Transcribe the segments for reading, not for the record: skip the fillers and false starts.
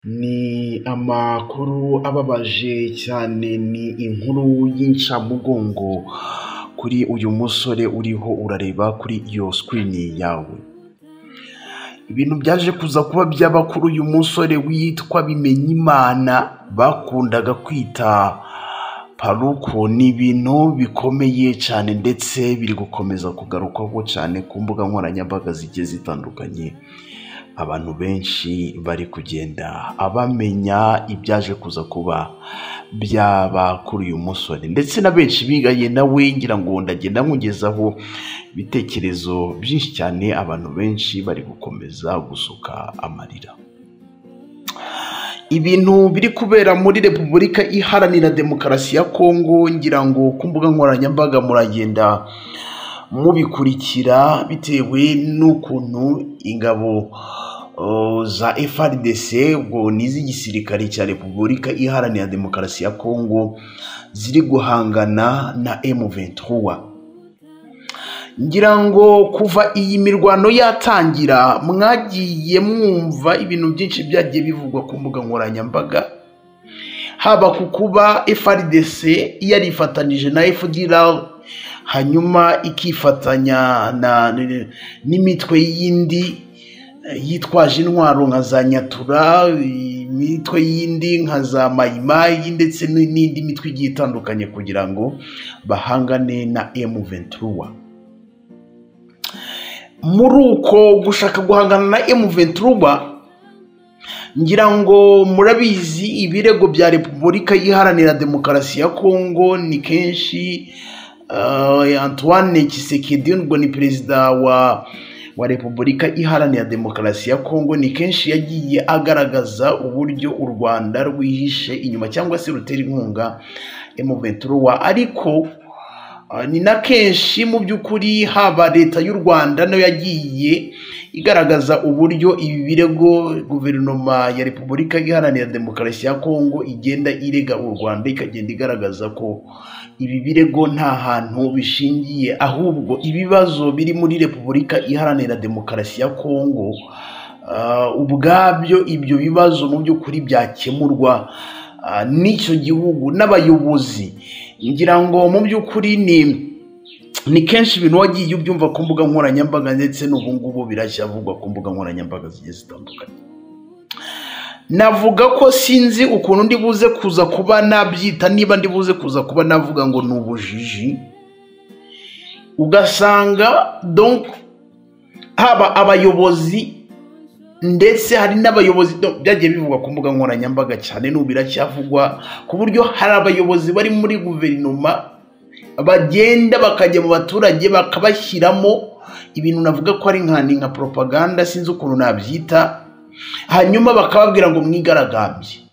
Ni amakuru ababaje cyane, ni inkuru y'incamugongo kuri uyu musore uriho urareba kuri iyo screen yawe. Ibintu byaje kuza kuba byaba kuri uyu musore witwa Bimenyimana bakundaga kwita Paluku, ni ibintu bikomeye cyane ndetse biri gukomeza kugarukwaho cyane ku mbuga nkoranyambaga zigiye zitandukanye. Abantu benshi bari kugenda abamenya ibyaje kuza kuba byaba kuri uyu musore, ndetse na benshi biganye nawe. Ngira ngo ndagenda nkugezaho ibitekerezo byinshi cyane, abantu benshi bari gukomeza gusuka amarira. Ibintu biri kubera muri Repubulika Iharanira Demokarasi ya Kongo, ngira ngo ku mbuga nkoranyambaga muragenda mubikurikira bitewe n'ukuntu ingabo za FARDC, ubwo ni iz'igisirikare cya Repubulika Iharanira Demokarasi ya Kongo, ziri guhangana na M23. Ngira ngo kuva iyi mirwano yatangira mwagiye mwumva ibintu byinshi byagiye bivugwa ku mbuga nkoranyambaga, haba ku kuba FARDC yarifatanije na FDLR, hanyuma ikifatanya n'imitwe yindi yitwaje intwaro nka za Nyatura, imitwe yindi nka za Mayimayi, ndetse n'indi mitwe igiye itandukanye kugira ngo bahangane na M23. Muri uko gushaka guhangana na M23, ngira ngo murabizi ibirego bya Repubulika Iharanira Demokarasi ya Kongo ni kenshi. Antoine Tshisekedi, ubwo ni perezida wa Repubulika Iharanira Demokarasi ya Kongo, ni kenshi yagiye agaragaza uburyo u Rwanda rwihishe inyuma cyangwa se rutera inkunga M23. Ariko ni na kenshi mu by'ukuri haba leta y'u Rwanda nayo yagiye igaragaza uburyo ibi birego guverinoma ya Repubulika Iharanira Demokarasi ya Kongo igenda irega u Rwanda, ikagenda igaragaza ko ibi birego nta hantu bishingiye, ahubwo ibibazo biri muri Repubulika Iharanira Demokarasi ya Kongo ubwabyo ibyo bibazo mu by'ukuri byakemurwa n'icyo gihugu n'abayobozi. Ngira ngo mu by'ukuri ni kenshi ibintu wagiye ubyumva ku mbuga nkoranyambaga, ndetse n'ubu ngubu biracyavugwa ku mbuga nkoranyambaga zigiye zitandukanye. Navuga ko sinzi ukuntu ndi buze kuza kuba nabyita, niba ndi buze kuza kuba navuga ngo ni ubujiji. Ugasanga donc haba abayobozi, ndetse hari n'abayobozi byagiye bivugwa ku mbuga nkoranyambaga cyane, n'ubu biracyavugwa, ku buryo hari abayobozi bari muri guverinoma bagenda bakajya mu baturage bakabashyiramo ibintu navuga ko ari nka propaganda, sinzi ukuntu nabyita, hanyuma bakababwira ngo mwigaragambye,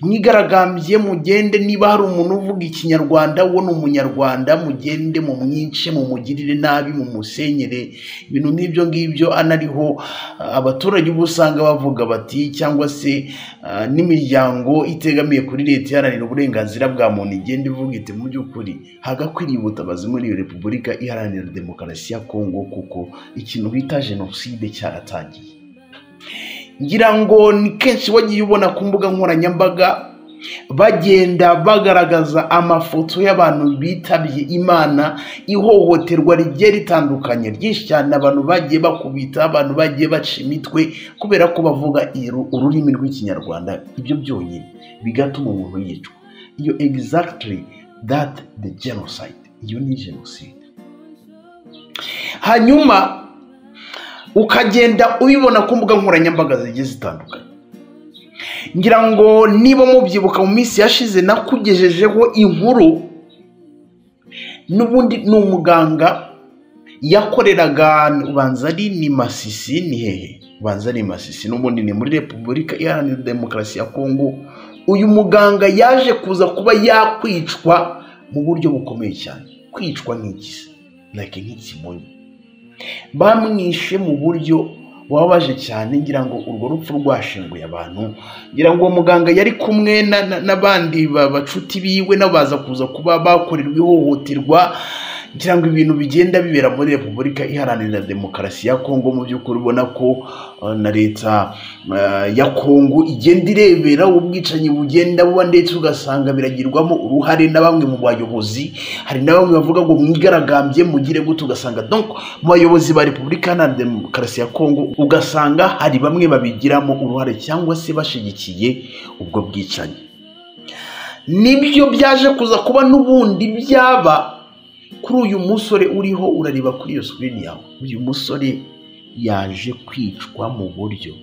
mwigaragambye, mugende, niba hari umuntu uvuga Ikinyarwanda uwo ni Umunyarwanda, mugende mumwice, mumugirire nabi, mumusenyere, ibintu nk'ibyo ngibyo. Anariho abaturage uba usanga bavuga bati, cyangwa se n'imiryango itegamiye kuri leta iharanira uburenganzira bwa muntu igenda ivuga iti mu by'ukuri hagakwiriye ubutabazi muri iyo Repubulika Iharanira Demokarasi ya Kongo, kuko ikintu bita jenoside cyaratangiye. Ngira ngo ni kenshi wagiye ubona ku mbuga nkoranyambaga bagenda bagaragaza amafoto y'abantu bitabye Imana, ihohoterwa rigiye ritandukanye ryinshi cyane, abantu bagiye bakubita, abantu bagiye baca imitwe kubera ko bavuga ururimi rw'Ikinyarwanda. Ibyo byonyine bigatuma umuntu yicwa. Iyo exactly that the genocide, iyo ni jenoside. Hanyuma ukagenda ubibona ku mbuga nkoranyambaga zigiye zitandukanye. Ngira ngo niba mubyibuka mu minsi yashize nakugejejeho inkuru, n'ubundi ni umuganga yakoreraga, ubanza ari ni Masisi, ni hehe, ubanza ari Masisi, n'ubundi ni muri Repubulika Iharanira Demokarasi ya Kongo. Uyu muganga yaje kuza kuba yakwicwa mu buryo bukomeye cyane, kwicwa nk'iki, like nk'ikimonyo. Bamwishe mu buryo wabaje cyane, ngira ngo urwo rupfu rwashenguye abantu. Ngira ngo uwo muganga yari kumwe n'abandi bacuti biwe, nabaza kuza kuba bakorerwa ihohoterwa. Ngira ngo ibintu bigenda bibera muri Repubulika Iharanira Demokarasi ya Kongo, mu by'ukuri ubona ko na leta ya Kongo igenda irebera ubwicanyi bugenda buba, ndetse ugasanga biragirwamo uruhare na bamwe mu bayobozi. Hari na bamwe bavuga ngo mwigaragambye mugire gute, ugasanga donc mu bayobozi ba Repubulika Iharanira Demokarasi ya Kongo ugasanga hari bamwe babigiramo uruhare cyangwa se bashigikiye ubwo bwicanyi. Nibyo byaje kuza kuba n'ubundi byaba kuri uyu musore uriho urareba kuri iyo screen yawe. Uyu musore yaje kwicwa mu buryo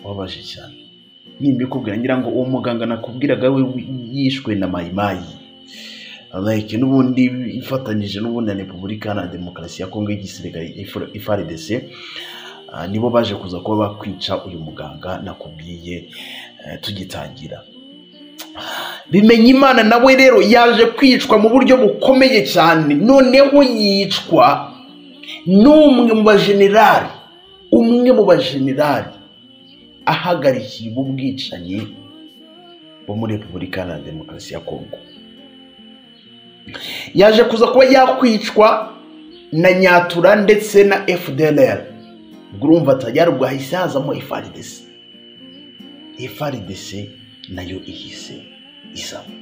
wabaje cyane. Nimbikubwira ngira ngo uwo muganga nakubwiraga we yishwe na Mayimayi, like n'ubundi ifatanyije n'ubundi na Repubulika Iharanira Demokarasi ya Kongo y'igisirikare FARDC, nibo baje kuza kuba bakwica uyu muganga nakubwiye tugitangira. Bimenyimana nawe rero yaje kwicwa mu buryo bukomeye cyane. Noneho yicwa n'umwe mu bajenerali, umwe mu bajenerali ahagarikiye ubu bwicanyi bo muri Repubulika Iharanira Demokarasi ya Kongo. Yaje kuza kuba yakwicwa na Nyatura ndetse na FDLR. Ubwo urumva tayari ubwo hahise hazamo FARDC. FARDC nayo ihise izamo.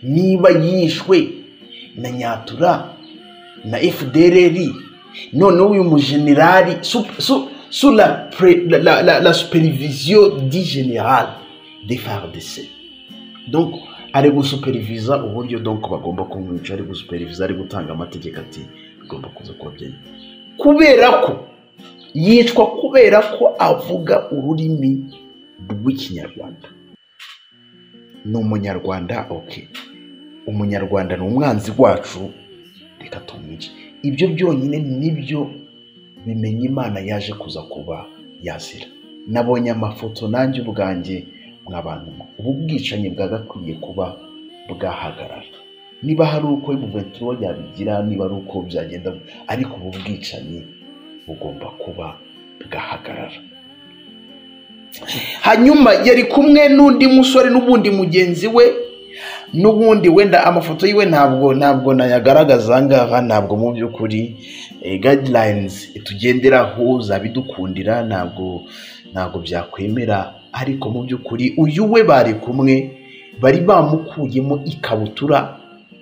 Niba yishwe na Nyatura na FDLR, noneho uyu mujenerali sous la supervision du général des FARDC, donc ari gusupervisa uburyo donc bagomba kumwica, ari gusupervisa, ari gutanga amategeko ati bigomba kuza kuba byenye. Kubera ko yicwa kubera ko avuga ururimi rw'Ikinyarwanda, ni umunyarwanda, okay, umunyarwanda ni umwanzi wacu, reka tumwice. Ibyo byonyine nibyo Bimenyimana yaje kuza kuba yazira. Nabonye amafoto nanjye ubwanjye mw'abantu, ubu bwicanyi bwagakwiye kuba bwahagarara. Niba hari uko M23 yabigira, niba ari uko byagenda, ariko ubu bwicanyi bugomba kuba bwahagarara. Hanyuma yari kumwe n'undi musore n'ubundi mugenzi we, n'ubundi wenda amafoto yiwe ntabwo nayagaragaza ngaha, ntabwo mu by'ukuri guidelines tugenderaho zabidukundira, ntabwo byakwemera. Ariko mu by'ukuri uyu we bari kumwe, bari bamukuyemo ikabutura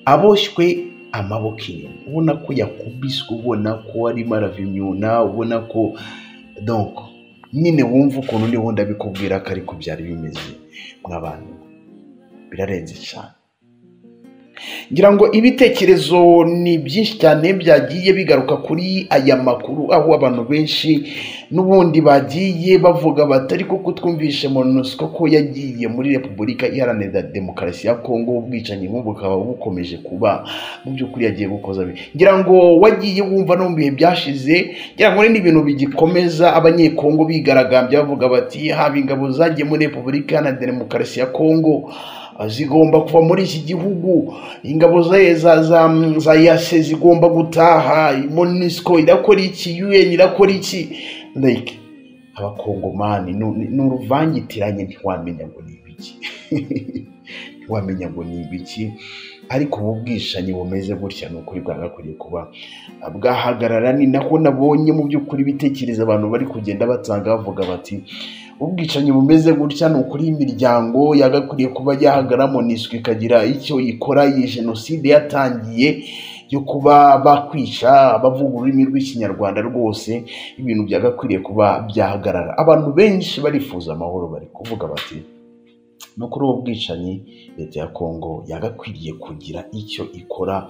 aboshywe amaboko inyuma, ubona ko yakubiswe, ubona ko arimo aravimyuna, ubona ko donc nyine wumva ukuntu niho ndabikubwira ko ariko byari bimeze mw'abantu, birarenze cyane. Ngira ngo ibitekerezo ni byinshi cyane byagiye bigaruka kuri aya makuru, aho abantu benshi n'ubundi bagiye bavuga bati ariko kutwumvishe MONUSCO ko yagiye muri Repubulika Iharanira Demokarasi ya Kongo, ubwicanyi nk'ubu bukaba bukomeje kuba, mu by'ukuri yagiye gukoza. Ngira ngo wagiye wumva no mu bihe byashize, ngira ngo ni ibintu bigikomeza, abanyekongo bigaragambya bavuga bati haba ingabo zagiye muri Repubulika Iharanira Demokarasi ya Kongo zigomba kuva muri iki gihugu, ingabo za EAC zigomba gutaha, MONUSCO irakora iki, UN irakora iki. Like abakongomani ni uruvangitiranye, ntiwamenya ngo ni ibiki, ntiwamenya ngo ni ibiki. Ariko ubu bwicanyi bumeze gutya ni ukuri bwagakwiriye kuba bwahagarara. Ni nako nabonye mu by'ukuri ibitekerezo abantu bari kugenda batanga bavuga bati ubwicanyi bumeze gutya ni ukuri imiryango yagakwiriye kuba yahagarara, MONUSCO ikagira icyo ikora. Iyi jenoside yatangiye yo kuba bakwica abavuga ururimi rw'Ikinyarwanda, rwose ibintu byagakwiriye kuba byahagarara. Abantu benshi barifuza amahoro, bari kuvuga bati no kuri ubu bwicanyi leta ya Kongo yagakwiriye kugira icyo ikora.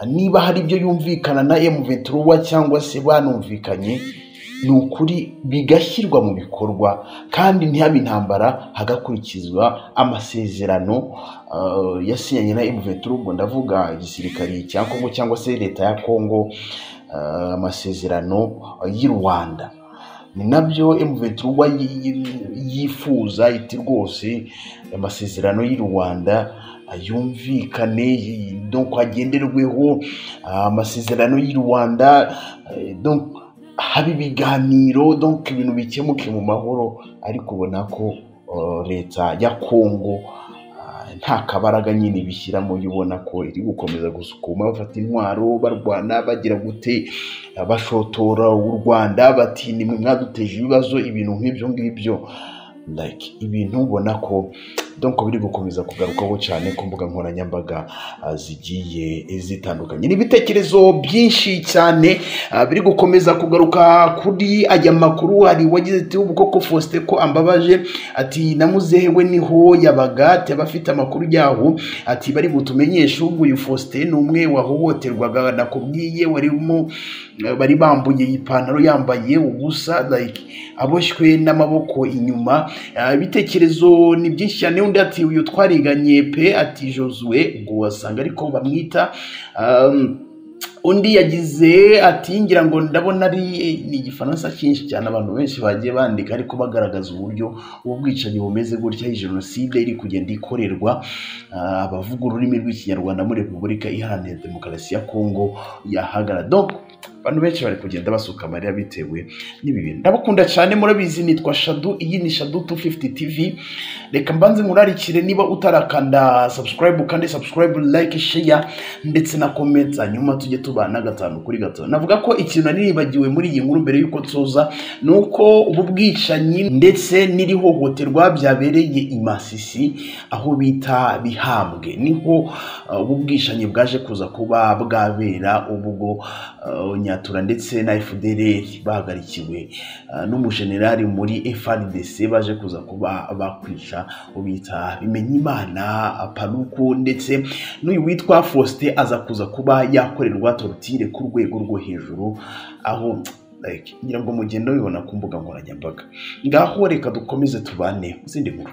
Niba hari ibyo yumvikana na M23 cyangwa se banumvikanye, ni ukuri bigashyirwa mu bikorwa, kandi ntihabe intambara, hagakurikizwa amasezerano yasinyanye na M23. Ubwo ndavuga igisirikare cya Kongo cyangwa se leta ya Kongo, amasezerano y'u Rwanda. Ni nabyo M23 yifuza, iti rwose amasezerano y'u Rwanda yumvikane, donc agenderweho amasezerano y'u Rwanda, donc haba ibiganiro, donc ibintu bikemuke mu mahoro. Ariko ubona ko leta ya Kongo nta kabaraga nyine bishyiramo, ubona ko iri gukomeza gusukuma, bafata intwaro barwana, bagira gute, bashotora u Rwanda bati nimwe mwaduteje ibibazo, ibintu nk'ibyo ngibyo. Like ibintu ubona ko donc biri gukomeza kugarukaho cyane ku mbuga nkoranyambaga zigiye zitandukanye. Ni ibitekerezo byinshi cyane biri gukomeza kugaruka kuri aya makuru. Hari uwagize ati ubu koko Faustin ko ambabaje, ati na muzehe we niho yabaga, ati abafite amakuru yaho, ati bari butumenyeshe. Ubwo uyu Faustin ni umwe wahohoterwaga nakubwiye, warimo bari bambuye ipantaro yambaye ubusa, like aboshywe n'amaboko inyuma. Ibitekerezo ni byinshi cyane. Undi ati uyu twariganye pe, ati Josue, ubwo wasanga ariko bamwita. Undi yagize ati ngira ngo ndabona ari ni igifaransa cyinshi cyane, abantu benshi bagiye bandika ariko bagaragaza uburyo ubu bwicanyi bumeze gutya, jenoside iri kugenda ikorerwa abavuga ururimi rw'Ikinyarwanda muri Repubulika Iharanira Demokarasi ya Kongo yahagara. Donc abantu benshi bari kugenda basuka amarira bitewe n'ibi bintu. Ndabakunda cyane, murabizi, nitwa Shadu, iyi ni Shadu 250 TV. Reka mbanze nkurarikire, niba utarakanda subscribe, kandi subscribe, like, share ndetse na comment, hanyuma tujye tubana 5 kuri 5. Navuga ko ikintu nari nibagiwe muri iyi nkuru mbere yuko nsoza, ni uko ubu bwicanyi ndetse n'iri hohoterwa byabereye i Masisi aho bita Bihambwe, niho ubu bwicanyi bwaje kuza kuba bwabera, ubwo Nyatura ndetse na FDLR bahagarikiwe n'umujenerali muri FARDC baje kuza kuba bakwica ubita Bimenyimana Paluku, ndetse n'uyu witwa Faustin aza kuza kuba yakorerwa torture ku rwego rwo hejuru, aho like ngira ngo mugenda mubibona ku mbuga nkoranyambaga. Ngaho reka dukomeze tubane mu zindi nkuru.